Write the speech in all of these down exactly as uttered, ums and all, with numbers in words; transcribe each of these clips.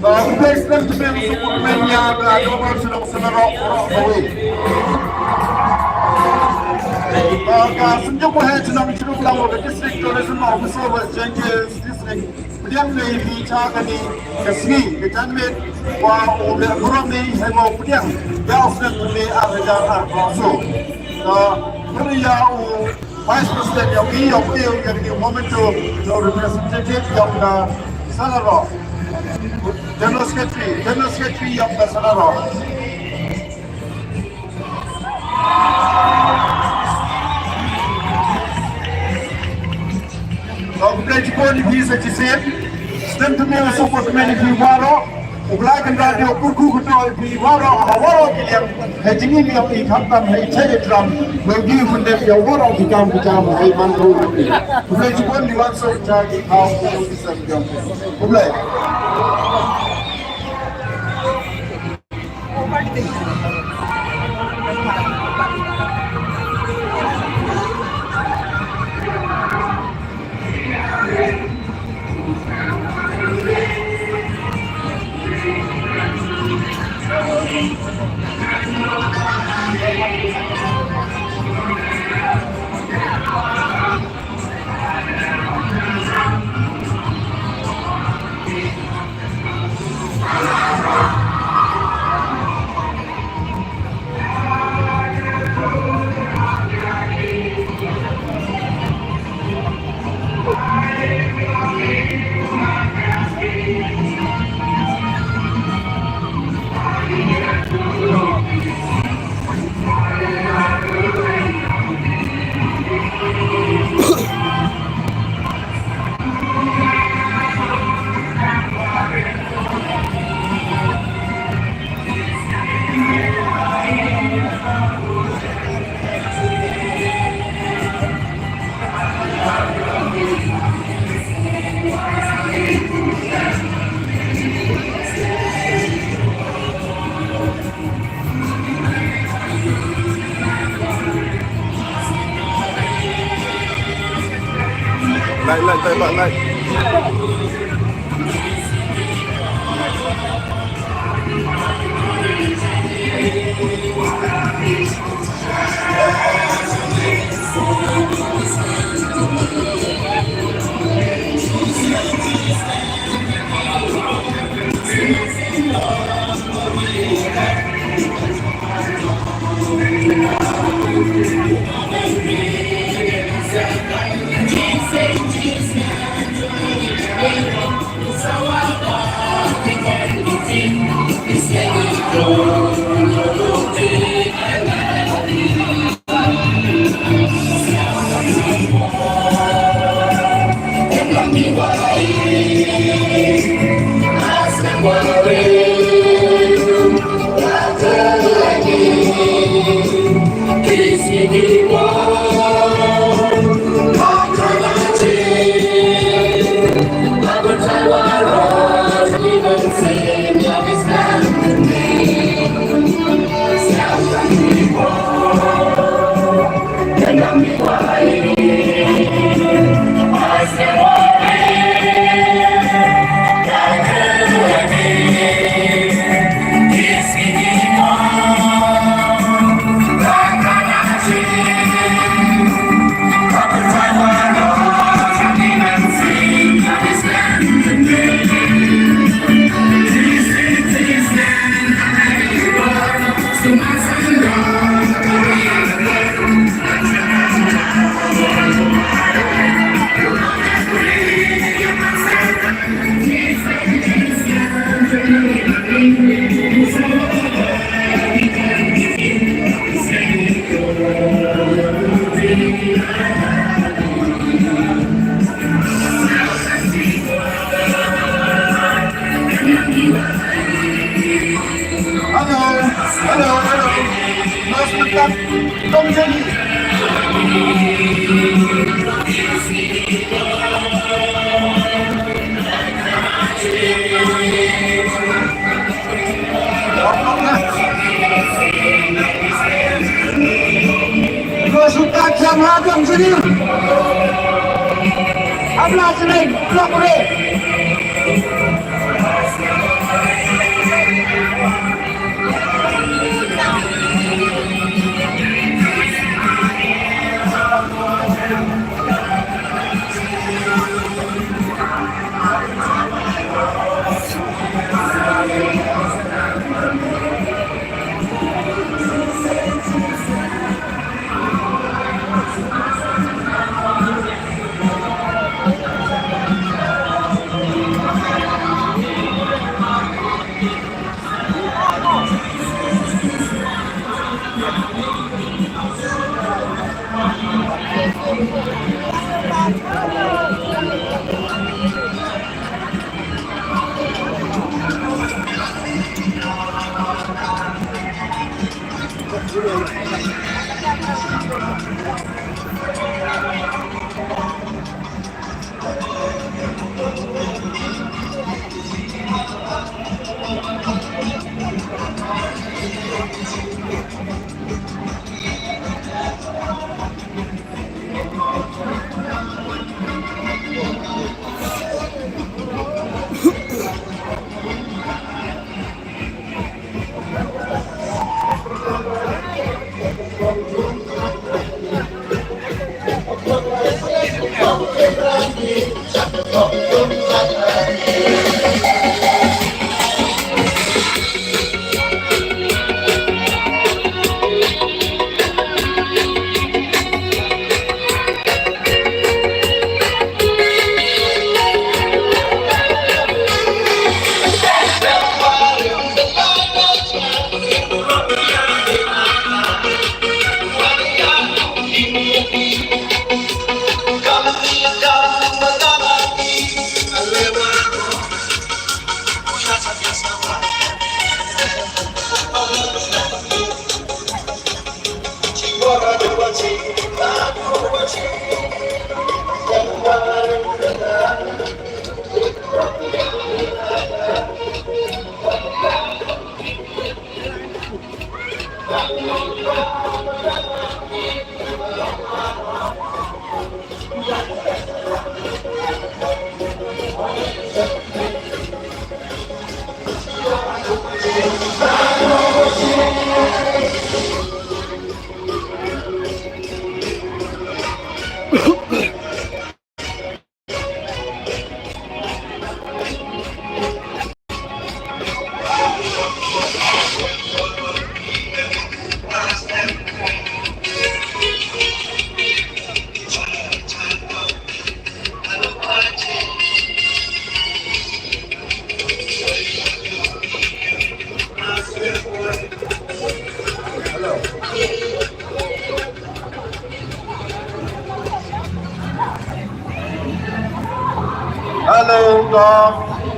Ka Upper Stem Tebing Sukut Menya ka Dobar Shnong Sanaroh Roh Bawi. Ka Synjuk Waheh Chnong Chnong Lang ka District Tourism Officer West Jaintia District. Pdiang nei hi cha kani ka sngi ka janmiet wa u le burom ni hemo pdiang ya u snem ni ar hajar ar so. Ka pdiang ya u Vice President yong i, yong i, yong i, momento, yong representative yong ka Sanaroh. General Secretary, General Secretary yong ka Sanaroh. Ka Blei jubor ïa phi sa shisien. Sdang tymmen suk ko tymmen ïa phi waroh. U Blei kan da ïa u kyrkhu kyrdoh ïa phi waroh ha waroh ki liang. Ha jingim ïa phi khamtam ha i chai i tram. Ngi u pyndep ïa waroh ki kam ki jam ha i man ruh ïa phi. U Blei jubor ni wan suk cha ki khaw ki sem jong phi. U Blei. Light, light, light, light, light. Hello, hello, hello. Mas dekat. Tong jadi. Ko suka jam ha dong sini. Abla sini, blok re.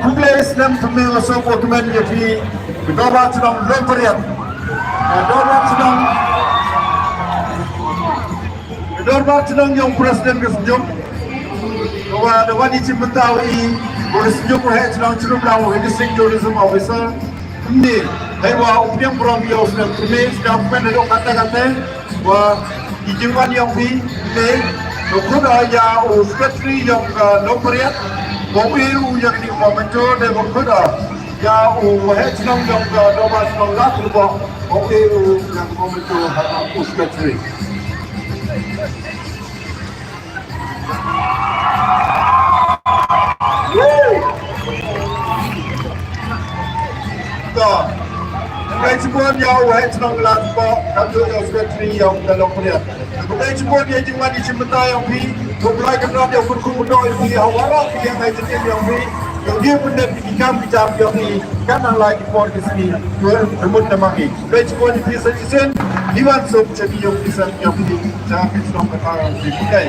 Khublei slem kyrmen, la sngewbha kyrmen ïa phi, ki dorbar chnong Longpariat. Ki dorbar chnong, ki dorbar chnong ïong president ka seng. Wa da wan i chi mynta i, u seng u heh chnong Chirumlang, u District Tourism Officer. Ni, hei wa u pdiang burom ïa u slem kyrmen, sngewbha kyrmen da kata kata. Wa i jingwan ïong phi, ne, u khun ïa u secretary ïong ka Longpariat, wa u u ïa kini memento, ne u khun ïa u heh chnong ïong ka dorbar chnong Ladthadlaboh, wa u ïa u memento ha u secretary. To. Khublei shibun ïa u heh chnong Ladthadlaboh, kumjuh ïa u secretary ïong ka Longpariat. Khublei shibun ïa jingwan i chi mynta ïong phi, khublei kynrad ïa u kyrkhu kyrdoh ïong phi, ha waroh ki liang jingim ïong phi, ïong phi pyndep ki kam ki jam ïong phi, kan nang lai ki por ki sngi, ïong phi mut na ma ngi. Khublei shibun ïa phi sa shisien, ki wan suk cha ki ïong phi sa ïong phi, cha ki shnong ka thaw ïong phi. Khublei.